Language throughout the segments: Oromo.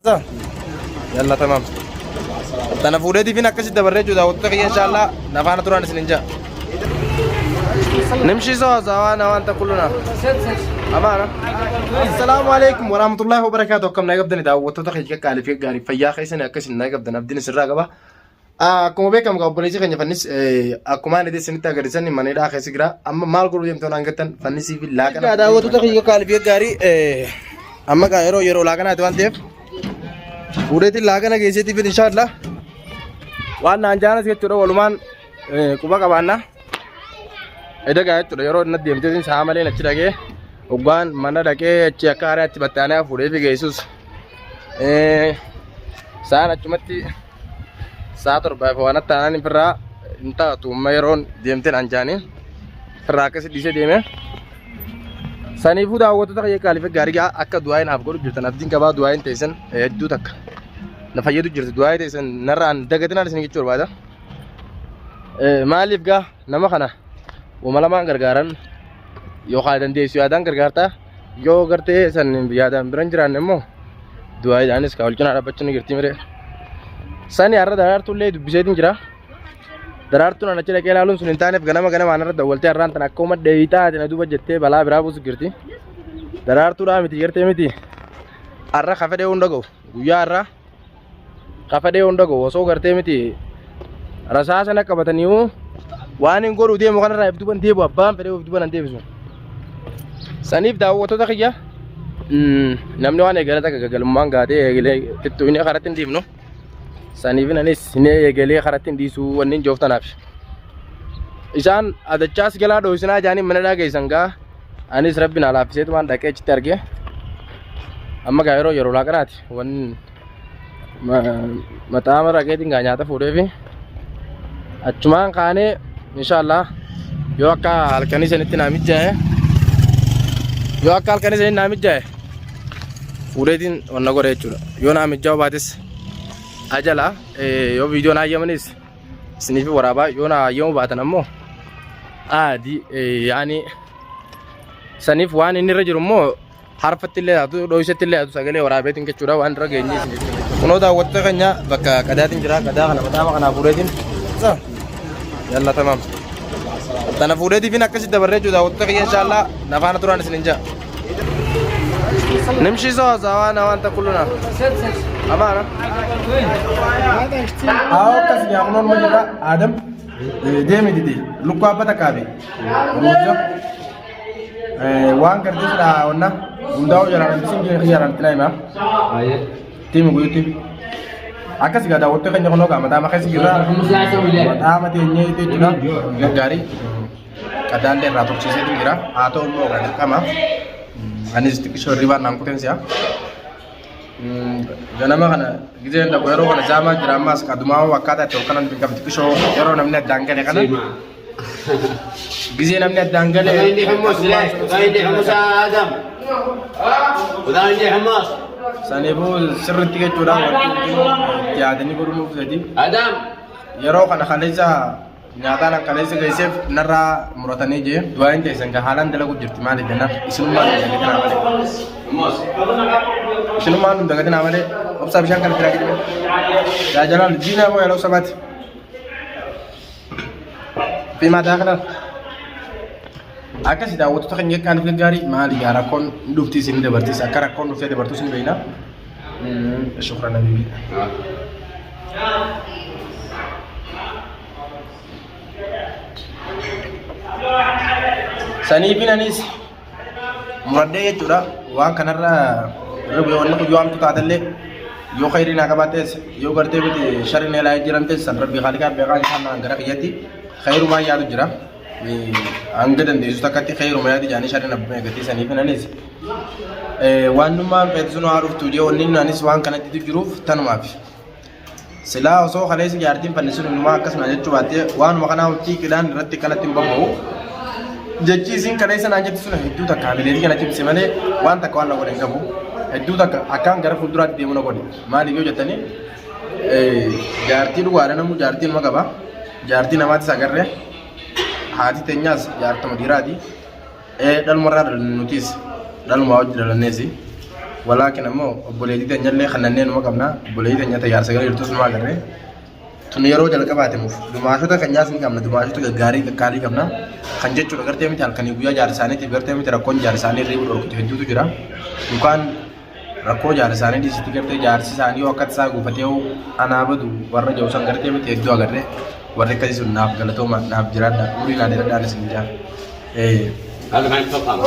Yalla tamaam. Tana fuudheetiifin akkasitti dabarree jechuudha daawwattoota kiyya inshaallah na faana turaan isin hin ja'a. Nimshii sawa sawa na wanta kulluna. Amaana. Assalaamu alaikum warahmatullahi wabarakaatuh. Akkam na qabdani daawwattoota kiyya qaqqaalii fi gaarii fayyaa keessan akka isin na qabdan abdiin isinirraa qaba. Akkuma beekamu egaa obboleessi keenya fannis akkuma ani isinitti agarsiisan mana hidhaa keessa jira. Amma maal godhuu deemtu naan jettan fannisii fi laaqana. Egaa daawwattoota kiyya qaalii fi gaarii amma egaa yeroo yeroo laaqanaati waan ta'eef fuudheetiin laaqana geesseetii fi inshaallah waan naan jaanas jechuudha walumaan quba qabaanna. Edagaa jechuudha yeroo inni deemteetiin sa'a malee achi dhaqee hoggaan mana dhaqee achi akka haaraatti battaanee fuudhee fi geessus sa'aan achumatti sa'a torbaaf waan taanaan firraa hin taatu amma yeroon deemteen anjaanii firraa akkasi dhiisee deeme. Saniifuu daawwattoota kiyya qaaliif gaarii gaa akka du'aayin naaf godhu jirtan abdiin qabaa du'aayin teessan hedduu takka na fayyadu jirti du'aayi teessan narraan dagatinaan isin jechuu barbaada. Maaliif gaa nama kana uuma lamaan gargaaran yookaan dandeessu yaadaan gargaartaa yoo gartee san yaadaan biran jiraanne immoo du'aayiidhaanis kaa wal cinaa dhaabbachuun ni jirti miree. Sani har'a daraartuullee dubbiseetiin jira. Daraartuun an achi dhaqee ilaaluun sun hin taaneef ganama ganamaan irra dawwaltee har'aan tan akka uma dheeyxaa ati na duuba jettee balaa biraa buusu jirti. Daraartuudhaa miti gartee miti. Har'a ka fedhee hunda ga'u guyyaa har'aa ka fedhee hunda ga'u osoo gartee miti rasaasa na qabataniiyu waan hin godhu deemu kanarraa if duuban deebi'u abbaan fedhee if duuban hin deebisu. Saniif daawwattoota kiyya namni waan eegale takka gagalummaan gaatee eegalee tuttuqnee karatti hin dhiifnu. Saniif anis hin eegalee karatti hin dhiisu wanni hin jooftanaaf. Isaan adachaas galaa dhooysinaa jaanii mana dhaageessan gaa anis rabbi naa laaffiseetumaan dhaqee achitti argee amma gaa yeroo yeroo laaqanaati wanni maxaama dhaqeetiin gaa nyaata fuudheefi achumaan kaanee inshaallah yoo akka halkanii sanitti naa mijaa'e yoo akka halkanii sanitti naa mijaa'e fuudheetiin wanna godhe jechuudha yoo naa mijaa'u baates ajala yoo viidiyoo naa hayyamanis isiniif waraabaa yoo naa hayyamu baatan ammoo aadi yaani saniif waan inni irra jiru immoo harfatti illee taatu dhoysatti illee taatu sagalee waraabeetiin jechuudha waan irra geenye isin jechuudha. Kunoo daawwattoota keenya bakka qadaatiin jira qadaa kana maxaama kanaa fuudheetiin yalla tamaam. Tana fuudheetiifin akkasitti dabarree jechuudha daawwattoota keenya inshaallah na faana turaan isin hin ja'a. Nimshii sawa sawa na wanta kulluna. Amaana. Haa akkas yaa kunoon ma jirra Adam deemi didi lukkuu abba takkaa fi ruuza. Waan gartee silaa wanna hundaa'uu jalaan hambisiin jee xiyyaaraan itti hima. Tiimi guyyutti. Akkas egaa daawwattoo keenya kunoo gaa mataa keessa jirra. Mataa teenyee jechuudha. Gaggaarii. Qadaallee irraa tursiisee jira. Haa ta'u immoo egaa dirqama. Anis xiqqishoo hirribaan naan kuteen si'a. Ganama kana gizeen dhaqu yeroo kana jaamaa jira ammaas qadumaa akkaataa itti ol kanan hin qabdu xiqqishoo yeroo namni addaan gale kana. Gizee namni addaan gale. عندي حمص ليش؟ عندي حمص يا ادم وذا عندي حمص Saniifuu sirriitti jechuudha wanti hundinuu itti yaadanii godhuu nuuf fedhi. ادم Yeroo kana kaleessa nyaataan akka kaleessa geesseef narraa muratanii jee du'aayin teessan kan haalaan dalagu jirti maaliif jennaan isinummaan hin dagatinaa malee. حمص Isinummaan hin dagatinaa malee obsaa bishaan kana firaa jedhame. Yaa jalaal diinaa moo yaaloo sabaati. Fi mataa kana akkasi daawwattoota keenya qaaliif gaggaarii maali yaa rakkoon dhufti isin dabartis akka rakkoon dhuftee dabartus ni beekna. Shukran habibi. Saniifin anis muradhee jechuudha waan kanarra irra bu'ee wanni kun yoo hamtu taatellee yoo khayrii naa qabaattes yoo gartee miti sharri na ilaa jiramtes san rabbi haaliqaa beekaa isaan naan gara kiyyatti khayrumaa yaadu jira. Hanga dandeessu takkatti khayruma yaadu jaanii sharri na gatii saniifin anis waan nummaan feetu sun haa dhuftu jee wanni anis waan kanatti jiruuf tanumaaf. Silaa osoo kaleessa jaartiin fannisun innumaa akkasuma jechuu baattee waanuma kanaa hojii qidaan irratti kanatti hin bobba'u. Jechi isiin kaleessa naan jettu sun hedduu takka hamileetii kana cimse malee waan takka waan na godhe hin qabu. Hedduu takka akkaan gara fuulduraatti deemu na godhe. Maaliif yoo jettanii jaartii dhugaadha namuu jaartii nama qaba. Jaartii namaatis agarre haati teenyaas jaartuma dhiiraati. Dhalumarraa dhalanne nutis dhalumaa hojii dhalanneesi. Walaakin ammoo obboleettii teenyallee kannannee numa qabna. Obboleettii teenya ta jaarsa gara jirtus numa agarre. Tun yeroo jalqabaati nuuf. Dumaashota keenyaas ni qabna. Dumaashota gaggaarii qaqqaalii qabna. Kan jechuudha gartee miti halkanii guyyaa jaarsa isaaniitiif gartee miti rakkoon jaarsa isaanii irrii dhorkitu hedduutu jira. Yookaan rakkoo jaarsa isaanii dhiisitti gartee jaarsi isaanii yoo akka tasaa guufatee anaa badu warra jiru san gartee miti hedduu agarre. Warri akkasii sun naaf galatooma naaf jiraadha. Umurii naa dheeradhaan isin jaa.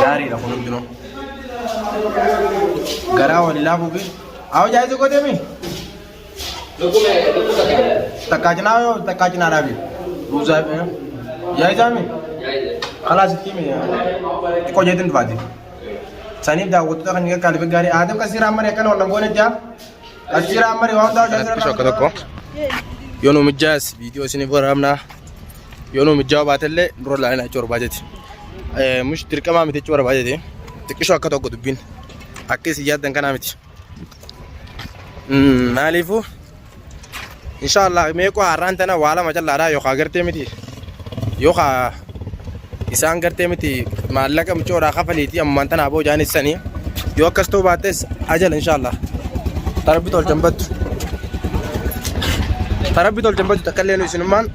Gaariidha kun hundinuu. Garaa walii laafuu fi Awo jaayisa gootee mi? Takkaa cinaa yoo takkaa cinaa dhaabi. Ruuzaa jaayisaa mi? Kalaas itti mi? Xiqqoo jeetiin dhufaati. Saniif daawwattoota kan qaqqaaliif gaarii aadam qasiiraa marii akkana wallan goone jaa. Qasiiraa marii waan hundaa hojjetu. Akka tokko yoo nu mijaas viidiyoo isiniif waraabnaa yoo nu mijaa'uu baatellee dura laalina jechuu barbaadeeti. Mush dirqamaa miti jechuu barbaadeeti. Xiqqishoo akka tokko dubbiin akka isin yaaddan kanaa miti. Maaliifuu inshaallah meeqoo har'aan tana waa lama callaadha yookaan gartee miti yookaan isaan gartee miti maallaqa micoodhaa kafaliitii ammaan tana aboo jaanis sanii yoo akkas ta'uu baattes ajala inshaallah tarabbi tolchan battu tarabbi tolchan battu takka illee nu isinummaan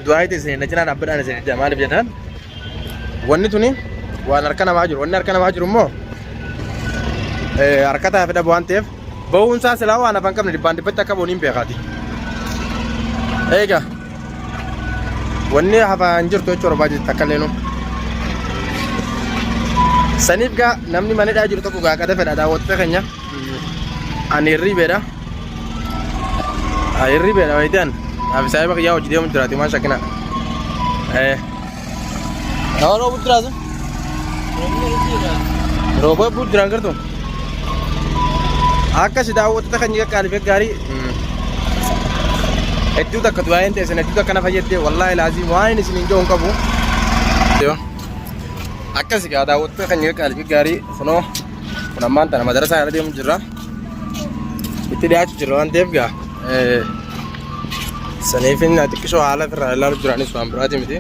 du'aa itti isin na cinaa dhaabbadhaan isin jedha maaliif jennaan Wanni tuni waan harka namaa jiru. Wanni harka namaa jiru immoo harka taa'ee dhabu waan ta'eef bahuun isaa silaa waan afaan qabne dhibbaan dhibbatti akka booniin beekaati. Eega wanni hafaan jirtu jechuudha barbaachisa takka illee nu. Saniif gaa namni manidhaa jiru tokko gaa qada fedha daawwattoota keenya. Ani hirribeedha. Hirribeedha wayitaan. Naaf saahiba kiyyaa hojii deemu jiraati maan shakkina. Nama roobu jira sun? Rooba bu'u jiraan gartuu? Akkasi daawwattoota keenya qaqqaalii fi gaarii hedduu takka du'aa'een teessan hedduu takka na fayyadde wallaahi laaziim waan inni isiniin jedhu hin qabu. Akkasi gaa daawwattoota keenya qaqqaalii fi gaarii kunoo kun ammaan tana madarasaa irra deemu jirra. Itti dhiyaachuu jirra waan ta'eef gaa saniif inni xiqqishoo haala ofirraa ilaalu jiraanis waan biraati miti.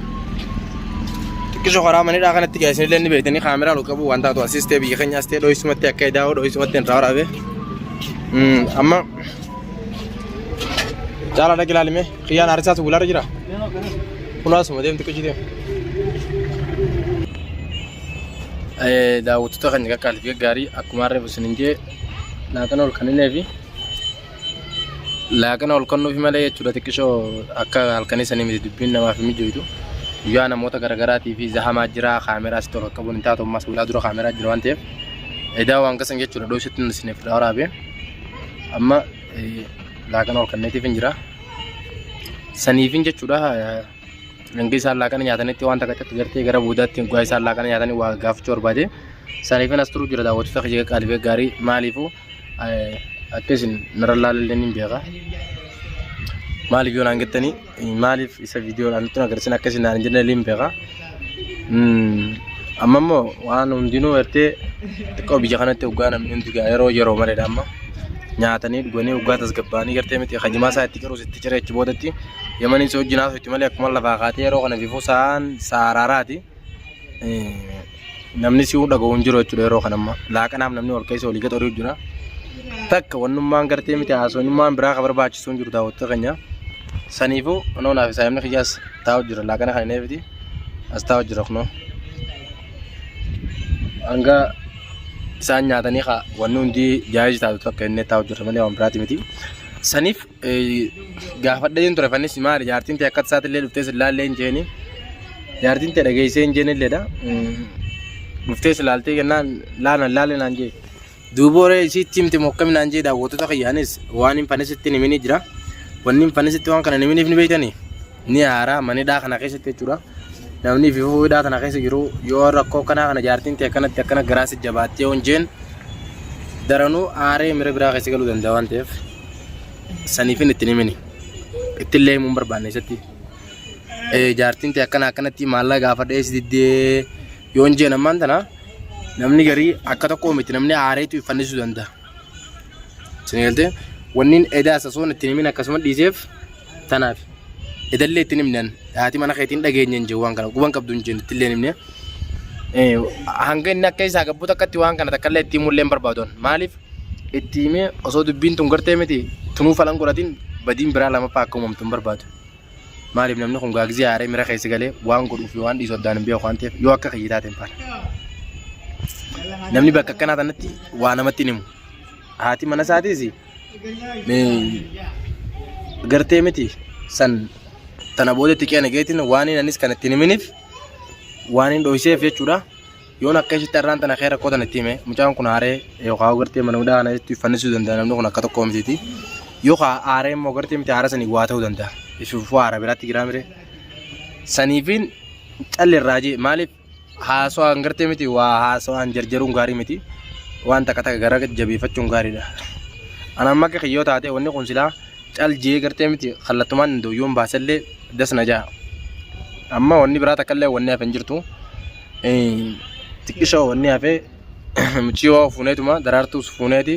Xiqqishoo karaa manidhaa kanatti gaa isinillee ni beektanii kaameraa ol qabu waan taatu asiis ta'e biyya keenyaas ta'e dho'isumatti akka idaa'u dho'isumatti irraa waraabe. Amma caalaa dhaqi ilaalime kiyyaan aarisaa sugularra jira. Kun asuma deemtu xiqqishii deemu. Daawwattoota keenya qaqqaalii fi gaggaarii akkuma harreef isinin jee laaqana ol kaninee fi laaqana ol kennuufi malee jechuudha xiqqishoo akka halkanii sanii miti dubbiin namaaf hin mijoytu. Guyyaa namoota garaagaraatii fi zahamaa jira kaameraa sitti ol qaqqabuun hin taatu ammas ulaa dura kaameraa jira waan ta'eef edaa waan kasan jechuudha dhoositti isiniif waraabe amma laaqana ol kenneetiif hin jira. Saniifin jechuudha Hanga isaan laaqana nyaatanitti waan takka takka gartee gara boodaatti hoggaa isaan laaqana nyaatanii waa gaafachuu barbaade. Saniifin as turuu jira daawwattoota kiyya qaqqaalii fi gaarii maaliifuu akka isin narra laalallee niin beeka. Maaliif yoo naan jettanii maaliif isa viidiyoodhaan nutti agarsiisan akka isin naan hin jenne illee beeka. Amma immoo waan hundinuu gartee xiqqoo biyya kanatti hoggaa namni hundi yeroo yeroo maleedha amma nyaatanii dhuganii hoggaa tasgabbaa'anii gartee miti kajimaa isaa itti ciruus itti ciree achi boodatti Yamaniin si wajjin haasofti malee akkuma lafaa kaatee yeroo kana fifuu sa'aan saaraaraati. Namni si dhaga'u hin jiru jechuudha yeroo kana amma. Laaqanaaf namni wal keessa walii gad ori'u jira. Takka wannummaan gartee miti haasofnummaan biraa ka barbaachisu hin jiru daawwattoota keenya. Saniifuu kunoo naaf saayimni kiyyaas taa'u jira laaqana kana neefiti as taa'u jira kunoo. Hanga isaan nyaatanii kaa wanni hundi jaayis taatu takka inni taa'u jira malee waan biraati miti. Saniif gaafadheen ture fannis maali jaartiin tee akka tasaatti dhuftee si laallee hin jeeni jaartiin tee dhageessee hin jeen illeedha dhuftee si laaltee kennaan laalan laalee naan jee duuba horee isiitti himte mokkami naan jee daawwattoota kiyyaanis waan hin fannisitti hin himini jira wanni hin fannisitti waan kana hin himiniif ni beektanii ni haaraa manidhaa kana keessatti jechuudha namni fi fuudhaa kana keessa jiru yoo rakkoo kanaa kana jaartiin tee akkanatti akkana garaa si jabaattee yoo hin jeen daranuu aaree mira biraa keessa galuu danda'a waan ta'eef saniifin ittiin himini. Ittillee himuun barbaanne isatti. Jaartiin tee akkana akkanatti maallaqa gaafadhee si diddee yoo hin jeen ammaan tana namni garii akka tokko miti namni aareetu fannisuu danda'a. Isin galtee wanniin edaa sasoon ittiin himin akkasuma dhiiseef tanaaf. Edallee ittiin himne haati mana keetiin dhageenye hin jiru waan kana quban qabdu hin jeen ittillee hin himne. Hanga inni akka isaa gabbuu takkatti waan kana takkallee itti himullee hin barbaadu. Maaliif itti himee osoo dubbiin tun gartee miti tunuu falan godhatin badiin biraa lamaffaa akka uumamtu hin barbaadu. Maaliif namni kun gaagzii haaree mira keessa galee waan godhuu fi waan dhiisu addaan hin beeku waan ta'eef yoo akka kiyya taate hin faana. Namni bakka akkanaa tanatti waa namatti hin himu. Haati mana isaatiis gartee miti san tana booda itti qeena geetiin waan inni anis kan ittiin himiniif waan hin dhoyseef jechuudha. Yoon akka ishitti har'aan tana kee rakkoo tana itti hime mucaan kun aaree yookaan gartee mana hidhaa kana itti fannisuu danda'a namni kun akka tokko mitiiti. Yookaan aaree immoo gartee miti aara sanii waa ta'uu danda'a. Isuufuu aara biraatti jiraa mire. Saniifiin calli irraa jee maaliif haasawaan gartee miti waa haasawaan jarjaruun gaarii miti. Waan takka takka gara jabeeffachuun gaariidha. Ana amma akka kiyyoo taate wanni kun silaa cal jee gartee miti kallattumaan danda'u yoon baasellee das na ja'a. Amma wanni biraa takka illee wanni hafe hin jirtu. Xiqqishoo wanni hafe muciyyoo fuuneetuma daraartuus fuuneeti.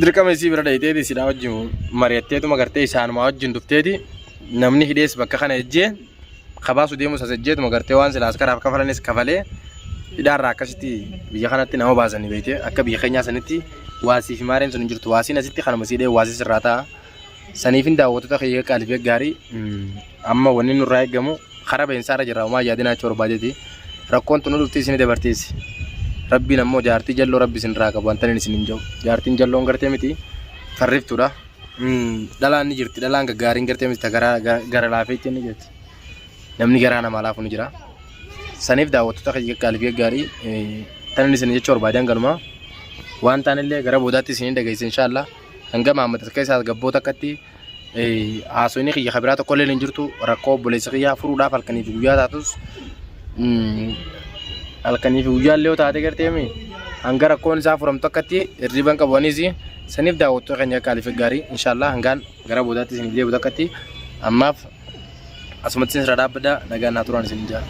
Dirqama isii bira dhayiteeti isidhaa wajjin mari'atteetuma gartee isaanuma wajjin dhufteeti namni hidhees bakka kana ejjee kabaasu deemus as ejjeetuma gartee waan silaas karaaf kafalanis kafalee hidhaarraa akkasitti biyya kanatti nama baasanii beekte akka biyya keenyaa sanitti waasii fi maareen sun hin jirtu waasiin asitti kanuma siidhee waasii sirraa ta'a. Saniifin daawwattoota kiyya qaalii fi gaarii amma wanni nurraa eegamu karaa beensaarra jirra homaa yaadinaa jechuu barbaadeeti. Rakkoon tun dhufti isin dabarteessi. Rabbiin ammoo jaartii jalloo rabbi isin irraa qabu wanta inni isin hin jiru. Jaartiin jalloon gartee miti farriftuudha. Dhalaan ni jirti dhalaan gaggaariin gartee miti gara gara laafeetti ni jirti. Namni garaa namaa laafu ni jira. Saniif daawwattoota kiyya qaalii fi gaarii tan inni isin jechuu barbaadan ganuma. Waan taanillee gara boodaatti isin dhageessa inshaallah. Hanga Mahammad akka isaa gabboota akkatti haasofni kiyya kabiraa tokko illee hin jirtu rakkoo obboleessa kiyyaa furuudhaaf halkanii fi guyyaa taatus halkanii fi guyyaa illee yoo taate garteemi hanga rakkoon isaa furamtu akkatti hirriban qabu anis saniif daawwattoota keenya qaalii fi gaarii inshaallah hangaan gara boodaatti isiniif deebitu akkatti ammaaf asumatti isin irraa dhaabbadha nagaan naa turaan isin jaa.